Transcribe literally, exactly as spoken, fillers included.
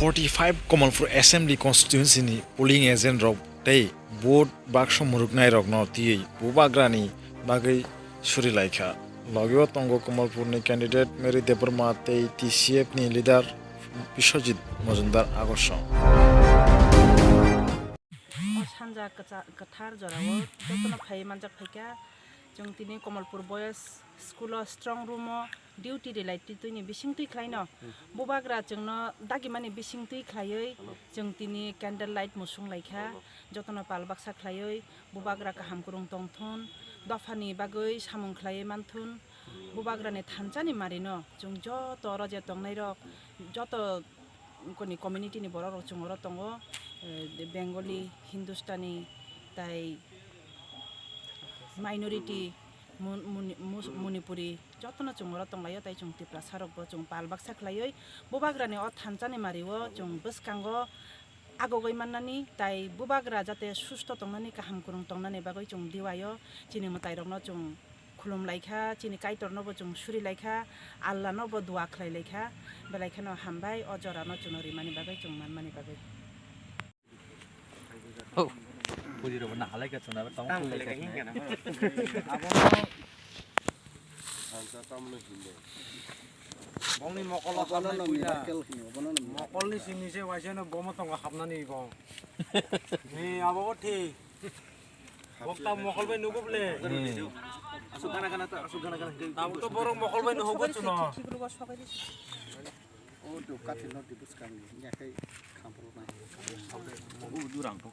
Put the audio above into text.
Forty five Kamalpur Assembly Constituency ni polling agent rok tei vote baksa muruknai rokno tiyui Bubagrani bagwi suri laikha. Logio tongo Kamalpur ni candidate Mary Debbarma tei T C F ni leader Biswajit Majumdar Agorsong. O sanja kwcha-, kwthar jorao jotono phaiwi manjak phaikha. Chwng tini Kamalpur Boys School o strong room o duty rwlai twi twini bising twi khlaino. Bubagra chwngno dagimani bising twi khlaiwi chwng tini candle light musung laikha. Jotono pal baksa khlaiwi Bubagra kaham kwrwng tongthun, dophani bagwi samung khlaiwi manthun, Bubagrani thansani marino chwng joto oro je tongnairok joto koni community ni borok rok chwng oro tongo, eh, Bengali, Hindustani, tai minority, Mun-, Muni-, Mus-, Manipuri, jotono chwng oro tonglaio, tai chwng Tiprasa rokbo chwng pal baksa khlaiwi Bubagrani o thansani mario chwng bwskango agogwi mannani, tai Bubagra jate susto tongnani, kaham kwrwng tongnani bagwi chwng diwaio chini mwtairokno chwng khulum laikha, chini Kaitornobo chwng suri laikha, Allanobo dua khlai laikha, belai kheno hambai o jorano chwngno rimani bagwi, chwng manmani bagwi. Oh, bujirokbo na halai ka chwngno tamo. Ang khlai ka hingkha na. Abono bongni mokolo habnai puila. Mokolni simi se waisano bomo tongo habnani bong. Ni abo thik. Bokta mokol bai nugo ble. Asuk gana gana ta, asuk gana gana. Tabuk to borok mokol bai nugo chuno. O do kathi no di bwskang ni, ya kai khampro nai. O durang to.